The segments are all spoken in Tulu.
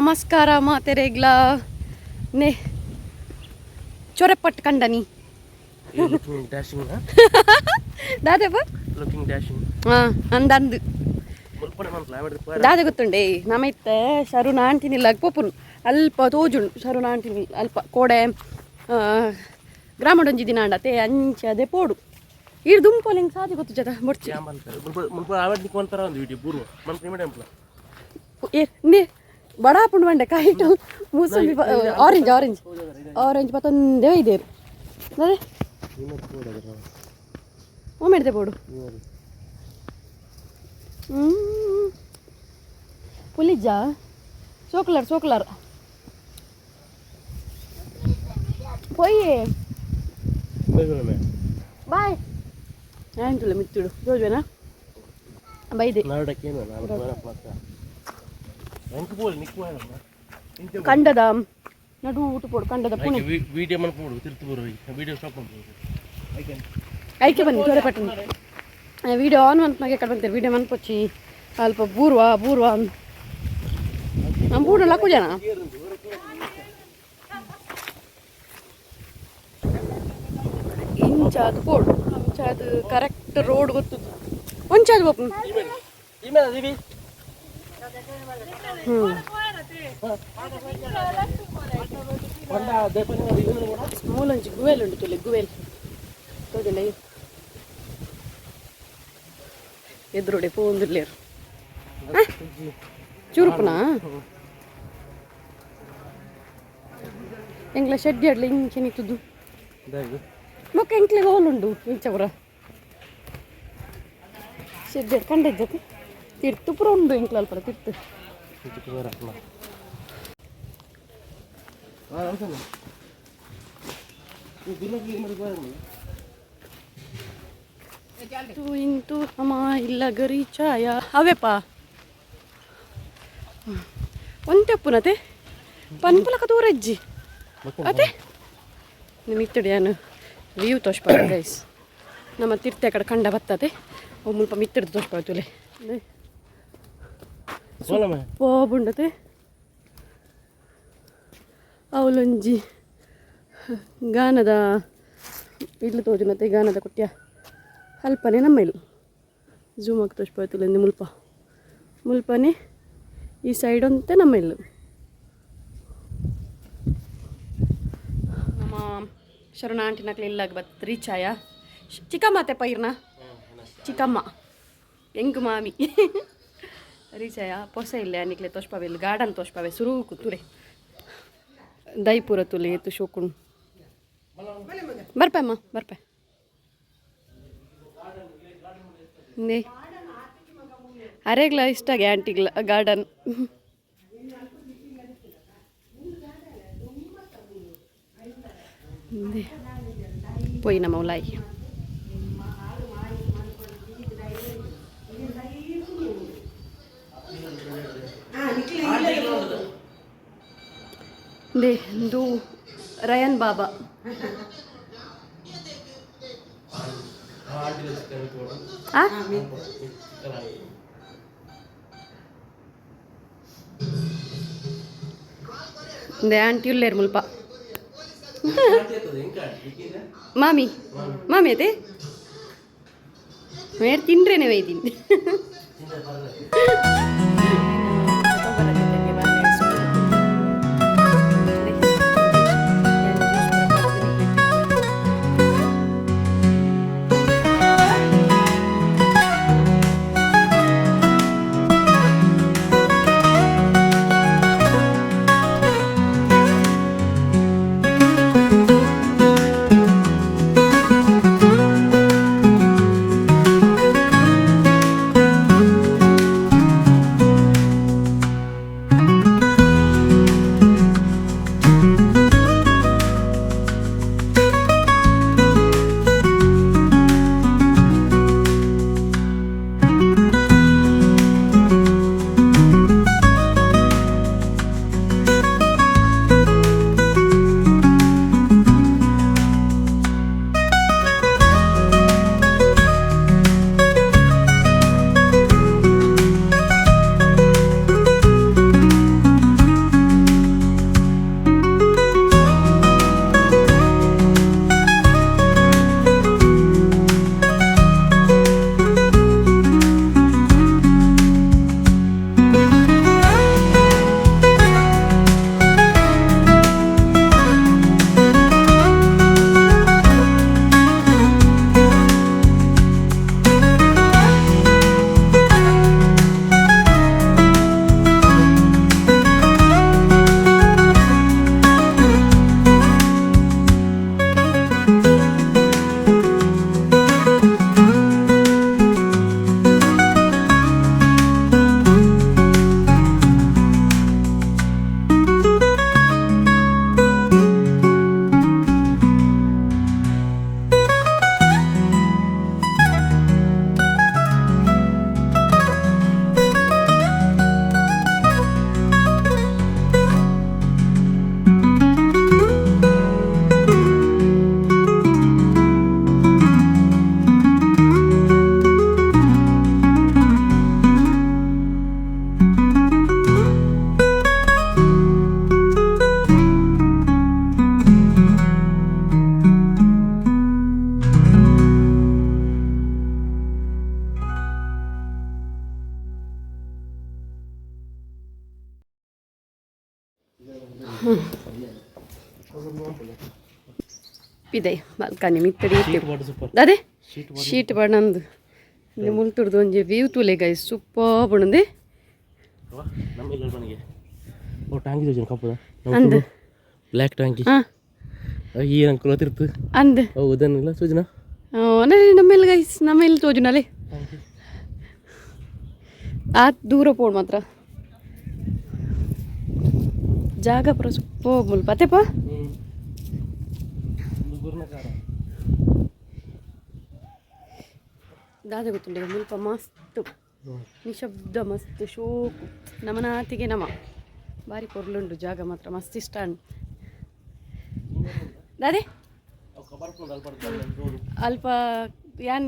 ನಮಸ್ಕಾರ ಮಾತೆರೆಗ್ಲ. ನೆ ಚೊರೆಪಟ್ಟು ಕಂಡನಿ. Looking dashing. ದಾದೆಪ್ಪ? Looking dashing. ಹಾಂ, ಅಂದಂದು. ಮುಲ್ಪನೆ ಮನ್ಪಲ. ದಾದ ಗೊತ್ತುಂಡೆ, ನಮ್ಮ ಇತ್ತೆ ಶರುಣ ಆಂಟಿನಿಲ್ಲ ಪೋಪುನು. ಅಲ್ಪ ತೋಜುಂಡು ಶರುಣ ಆಂಟಿನಿ. ಅಲ್ಪ ಕೋಡೆ ಗ್ರಾಮಡೊಂಜಿ ದಿನ ಅಂಡತೆ ಅಂಚ ಅದೇ ಪೋಡು. ಈರ್ ದುಂಪೊಲಿ ಎಂಕ್ ಸಾದಿ ಗೊತ್ತು ಜತ ಬೊಡ್ಚಿ. ಮುಲ್ಪ ಮುಲ್ಪ ಆವಡ್ ನಿಕ್ ಒಂಥರ ಒಂದು ವಿಡಿಯೋ ಪೂರ್ವ ಮನ್ಪ ನಿಮಿಡ ಎಂಪ್ಲ. ಏ ನೇ ಬಡಾಪುಂಡು ಬಂಡೆ ಕಾಯಿಟು ಮೂಸಂಬಿ, ಆರೆಂಜ್ ಆರೆಂಜ್ ಆರೆಂಜ್ ಪತ್ತೊಂದೇ ಇದೇರು ಅದೇ. ಓಮೆಡ್ದೆ ಬೋಡು. ಪುಲಿಜ್ಜ ಸೋಕ್ಲಾರ್ ಸೋಕ್ಲಾರ್ ಪೊಯ್ಯೆ. ಬಾಯ್ ಆಂಟುಲ ಮಿತ್ತುಡು ಜೋಜುವೆನಾ ಬೈದೆ. ನಾಡಕ್ಕೇನು ನಾನು ಎಂಕ್ ಪೋಲಿ ನಿಕ್. ಕಂಡದ ನಡು ಊಟ ಪೋಡು, ಕಂಡದ ಪುಣೆ. ವಿಡಿಯೋ ಮನ್ಪೋಡು, ತಿರ್ತು ಬರೋ. ವಿಡಿಯೋ ಸ್ಟಾಪ್ ಮಾಡ್ಬೋದು. ಐಕೆ ಬನ್ನಿ ತೋರೆ ಪಟ್ಟಣ. ವಿಡಿಯೋ ಆನ್ ಮನ್ಪನಾಗೆ ಕಡೆ ಬಂತಾರೆ. ವಿಡಿಯೋ ಮನ್ಪೊಚ್ಚಿ ಅಲ್ಪ ಬೂರ್ವ ಬೂರ್ವ ನಮ್ಮ ಬೂಡು ಲಕ್ಕು ಜನ. ಇಂಚಾದು ಪೋಡು, ಇಂಚಾದು ಕರೆಕ್ಟ್ ರೋಡ್ ಗೊತ್ತು. ಒಂಚಾದು ಬೋಪು. ಇಮೇಲ್ ಅದೀವಿ. ಹ್ಞೂ. ಪಂಡ ದೇಪನೆ. ಮೂಲೊಂಜಿ ಗುವೆಲ್ ಉಂಟು ತುಲೆ. ಗುವೆಲ್ ತೋಜುಂಡ? ಎದುರುಡೆ ಪೋಂದುಲ್ಲೇರು ಚುರುಪುನಾ ಎಂಗ್ಲ ಶೆಡ್ ಅಡ್ಲ ಇಂಚೆ ನಿತ್ತುದು. ಮೊಕ್ಕ ಎಂಕ್ಲೆಗ್ ಹೋಲುಂಡು ಇಂಚ ಪೂರ ಶೆಡ್ ಕಂಡಜ್ಜತೆ. ತಿರ್ತು ಪೂರ ಉಂಡು ಎಂಕ್ಲ ಅಲ್ಪ ತಿರ್ತು. ಇಂತು ಇಂತು ಅಮ್ಮ ಇಲ್ಲ ಗರಿ ಛಾಯ ಅವೆಪ ಒಂತೆಪ್ಪುನತೆ ಪನ್ಪುಲಕ ದೂರಜ್ಜಿ ಅದೇ. ನಿಮ್ಮ ಇತ್ತಡಿ ಯಾನು ವ್ಯೂ ತೋಷ್ಪ ಗೈಸ್. ನಮ್ಮ ತಿರ್ತೆ ಕಡೆ ಕಂಡ ಬರ್ತದೆ. ಓ ಮುಲ್ಪ ಮಿತ್ತಡ್ದು ತೋಷ್ಪ ತುಲೆ ಪೋಬುಂಡತೆ. ಅವಲೊಂಜಿ ಗಾನದ ಇಲ್ಲು ತೋಜುನತೆ, ಗಾನದ ಕುಟ್ಯ. ಅಲ್ಪನೆ ನಮ್ಮ ಇಲ್ಲು. ಝೂಮ್ ಆಗಿ ತೋಷ್ಪಾಯ್ತುಲೆ. ಮುಲ್ಪ ಮುಲ್ಪನೆ ಈ ಸೈಡ್ ಅಂತೆ ನಮ್ಮ ಇಲ್ಲು. ನಮ್ಮ ಶರಣ ಆಂಟಿನಕ್ಲೆ ಇಲ್ಲಾಗ ಬತ್ ರೀಚ್ ಆಯ. ಚಿಕ್ಕಮ್ಮ ಅತ್ತೆ ಪೈರ್ನ ಚಿಕ್ಕಮ್ಮ ಎಂಕ್ ಮಾಮಿ ರೀಚ್ ಆಯ. ಪೊಸ ಇಲ್ಲ ನಿಕ್ಲೆ ತೋಷ್ಪಾವೆ. ಇಲ್ಲಿ ಗಾರ್ಡನ್ ತೋಷ್ಪಾವೆ. ಸುರು ಕೂತುರೆ ದೈಪುರ ತುಲೆ ಏತು ಶೋಕುಂಡು. ಬರ್ಪೆ ಅಮ್ಮ, ಬರ್ಪೆ. ನೇ ಅರೆಗ್ಲ ಇಷ್ಟ ಆಂಟಿಗ್ಲ ಗಾರ್ಡನ್. ಪೋಯಿ ನಮ್ಮ ಉಲಾಯಿ. ದೇ ಇಂದು ರಯನ್ ಬಾಬಾ. ಆ ಇಂದೆ ಆಂಟಿ ಉಲ್ಲೇರು ಮುಲ್ಪ. ಮಾಮಿ ಮಾಮಿ ಅದೇ ಮೇರ್ ತಿಂಡ್ರೇನೆ ವೈದಿನಿ. ಪಿದೆ ಬಾಲ್ಕನಿ ಮಿತ್ತ ದೀತೆ. ಸೂಪರ್. ಅದೇ. ಶೀಟ್. ಶೀಟ್ ಬಣ್ಣಂದು ಮುಲ್ತುಡ್ದು ಒಂಜಿ ವ್ಯೂ ತೂಲೆ ಗೈಸ್, ಸೂಪರ್ ಬಣ್ಣಂದೆ. ನಮ್ಮ ಇಲ್ಲ ಮನೆಗೆ ಓ ಟಾಂಗಿ ಯೋಜನೆ ಕಪ್ಪುದ. ಅಂದ್. ಬ್ಲ್ಯಾಕ್ ಟಾಂಗಿ. ಹಾ. ಈ ಅಂಕುಲ ತಿರ್ತು. ಅಂದ್. ಅವು ಉದನಿಲ್ಲ ಸೂಜನ. ನಮ್ಮೆಲ್ಲ ಗೈಸ್, ನಮ್ಮೆಲ್ಲಿ ತೋಜುನಲೆ. ಆತ್ ದೂರ ಪೋಡು ಮಾತ್ರ ಜಾಗ ಪೂರ ಸೂಪರ್ ಮುಲ್ಪ ಅತ್ತೆಪ್ಪ. ದಾದ ಗೊತ್ತುಂಡೆ, ಮುಲ್ಪ ಮಸ್ತ್ ನಿಶಬ್ದ, ಮಸ್ತ್ ಶೋಕು, ನಮನಾತಿಗೆ ನಮ ಬಾರಿ ಪೊರ್ಲುಂಡು ಜಾಗ ಮಾತ್ರ, ಮಸ್ತ್ ಇಷ್ಟ ಉಂಟು ದಾದೆ. ಅಲ್ಪ ಯಾನ್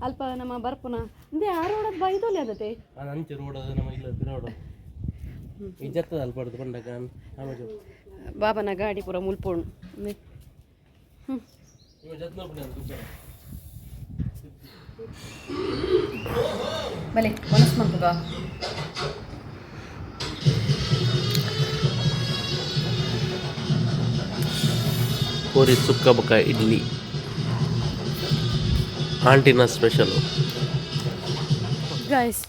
ಅಲ್ಪ ನಮ್ಮ ಬರ್ಪುನ ಅಂದೆ ಆ ರೋಡದ್ ಬೈದೋಲೆ ಅದತೆ. ಅಂಚೆ ರೋಡ್ ಅದು ನಮ್ಮ ಇಲ್ಲ ರೋಡ್ ಇಜ್ಜತ್ತದ ಅಲ್ಪಡ್ದು ಬಂಡಾಗ ಆಮೇಲೆ. ಬಾಬನ ಗಾಡಿ ಪೂರ ಮುಲ್ಪೋಣು. ಬಲೆ ಮನಸ್ಸು ಮಲ್ಪುಗ. ಕೋರಿ ಸುಕ್ಕ ಬೊಕ್ಕ ಇಡ್ಲಿ, ಆಂಟಿನ ಸ್ಪೆಷಲು. ಗಾಯ್ಸ್,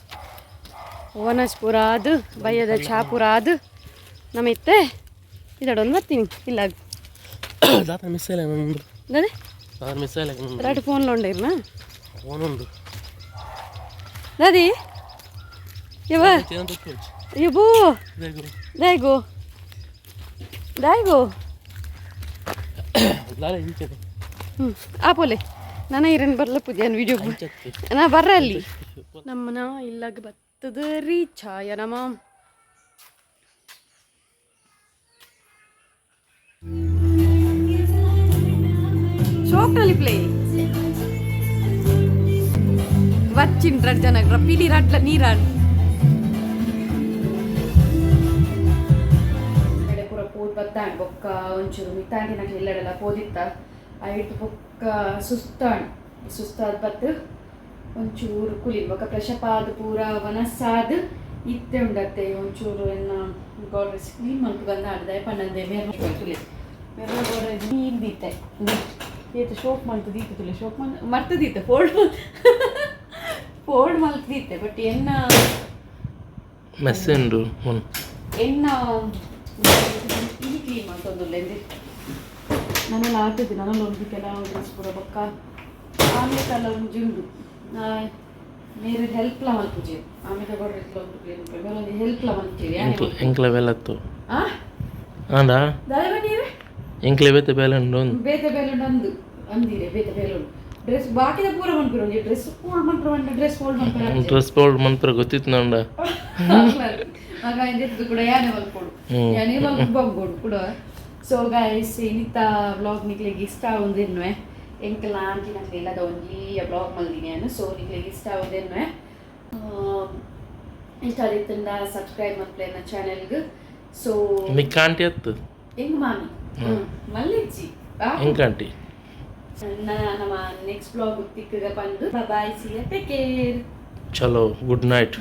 ವನಸ್ ಪೂರ ಅದು ಬಯ್ಯದ ಚಾ ಪೂರ ಅದು ನಮ್ಮ ಇತ್ತೆ ಇದಡೊಂದು ಬರ್ತೀನಿ ಇಲ್ಲ. ದಾತ ಮಿಸ್ ಇಲ್ಲ ನಂದು. ಅದೇ. ದಾದ ಮಿಸ್ ಇಲ್ಲ. ರಾಟ್ ಫೋನ್లో ఉండేರ್ನಾ? ಫೋನ್ ಉಂಡು. ದಾದಿ ಯವ್ವ. ಯಬ್ಬೋ. ದಾಯ್ಗೋ ದಾಯ್ಗೋ. ಹ್ಞೂ ಆಪೋಲೆ ನಾನು ಇರನ್ ಬರ್ಲ ಪೂಜೆ ವಿಡಿಯೋ ನಾ ಬರ್ರ ಅಲ್ಲಿ ನಮ್ಮನ ಇಲ್ಲಾಗ ಬತ್ತದ ರೀ ಛಾಯ ನಮ್ಮ. ಶೋಕ್ನಲ್ಲಿ ಪ್ಲೇ ವಚ್ಚಿನ್ ರಡ್ ಜನ ಪಿಲಿ ರಡ್ಲ ನೀರಾಡ್ ಪೂರ ಪೋದ್ ಬತ್ತಾಂಡ್ ಬೊಕ್ಕ ಒಂಚೂರು ಮಿತ್ತಾಂಡಿನಕ್ಲೆ ಇಲ್ಲಡೆಲ್ಲ ಪೋದಿತ್ತ ಐಟ್ ಬೊಕ್ಕ ಸುಸ್ತಾಂಡ್. ಸುಸ್ತಾದ್ ಬತ್ತು ಒಂಚೂರು ಕುಲಿನ್ ಬೊಕ್ಕ ಫ್ರೆಶಪ್ ಆದ್ ಪೂರ ವನಸ್ಸಾದ್ ಇತ್ತೆ ಉಂಡತ್ತೆ. ಒಂಚೂರು ಎನ್ನ ಗೋಡ್ರೆಸ್ ಕ್ಲೀನ್ ಮಲ್ಪುಗಂದ ಆಡ್ದೆ ಪನ್ನಂದೆ ಮೇರ್ ತುಲೆ ಮೇರ್ ಗೋಡ್ರೆಸ್ ಕ್ಲೀನ್ ದೀತೆ ಏತು ಶೋಕ್ ಮಲ್ತು ದೀತೆ ತುಲೆ ಶೋಕ್ ಮಲ್ ಮರ್ತು ದೀತೆ, ಫೋಲ್ಡ್ ಫೋಲ್ಡ್ ಮಲ್ತು ದೀತೆ ಬಟ್ ಎನ್ನ ಮೆಸ್ ಉಂಡು. ಎನ್ನ ಇಲ್ಲಿ ಕ್ಲೀನ್ ಮಲ್ತೊಂದುಲ್ಲೆ ಎಂದೆ ನನ್ನಲ್ಲ ಆತದೆ ನನ್ನಲ್ಲ ಒಂದು ಕೆಲವು ಡ್ರೆಸ್ ಪೂರ ಬೊಕ್ಕ ಆಮೇಲೆ ಒಂಜಿ ಉಂಡು ಮೇರೆ ಹೆಲ್ಪ್ಲ ಮಲ್ಪುಜಿ ಆಮೇಲೆ ಗೋಡ್ರೆಸ್ ಒಂದು ಕ್ಲೀನ್ ಮೇರೆ ಒಂಜಿ ಹೆಲ್ಪ್ಲ ಮಲ್ತೀರಿ. ಎಂಕ್ಲ ಬೆಲತ್ತು. ಆ. ಆಂಡ. ದಾದ ನೀವೇ. ಎಂಕ್ಲೆ ಬೇತೆ ಬೇಲೆ ಉಂಡು. ಬೇತೆ ಬೇಲೆ ಉಂಡು ಅಂದು ಅಂದಿರೆ ಬೇತೆ ಬೇಲೆ ಉಂಡು ಡ್ರೆಸ್ ಬಾಕಿದ ಪೂರ ಮನ್ಪುರ ಒಂಜಿ ಡ್ರೆಸ್ ಫೋಲ್ಡ್ ಮನ್ಪುರ ಒಂಜಿ ಡ್ರೆಸ್ ಫೋಲ್ಡ್ ಮನ್ಪುರ. ಡ್ರೆಸ್ ಫೋಲ್ಡ್ ಮನ್ಪುರ ಗೊತ್ತಿತ್ತು ನಂಡ. ಮಗ ಎಂದೆತ್ತು ಕೂಡ ಯಾನೆ ಮಲ್ಪೊಡು ಯಾನೆ ಮಲ್ಪ ಬಂಗೋಡು ಕೂಡ. ಸೊ ಗೈಸ್, ಇನ್ನಿತ್ತ ವ್ಲಾಗ್ ನಿಕ್ಲೆಗ್ ಇಷ್ಟ ಆವುಂದೆನ್ನುವೆ. ಎಂಕಲ್ನ ಆಂಟಿನಕ್ಲೆ ಇಲ್ಲದ ಒಂಜಿ ಬ್ಲಾಗ್ ಮಲ್ದಿನಿ ನಾನು. ಸೊ ನಿಕ್ಲೆಗ್ ಇಷ್ಟ ಆವುಂದೆನ್ನುವೆ. ಇಷ್ಟ ಆದಿತ್ತಂಡ ಸಬ್ಸ್ಕ್ರೈಬ್ ಮಲ್ಪಲೆ ನನ್ನ ಚಾನೆಲ್ಗ್. ಸೊ ನಿಕ್ಕ ಆಂಟಿ ಅತ್ತು. ಎಂಗ್ ಮಾಮಿ ಮಲ್ಲಿಜ್ಜಿ. ಎಂಕ ಆಂಟಿ. ನಮ್ಮ ನೆಕ್ಸ್ಟ್ ಬ್ಲಾಗ್ ತಿಕ್ಕಗ ಪಂದು. Bye, see, take care. ಚಲೋ, ಗುಡ್ ನೈಟ್.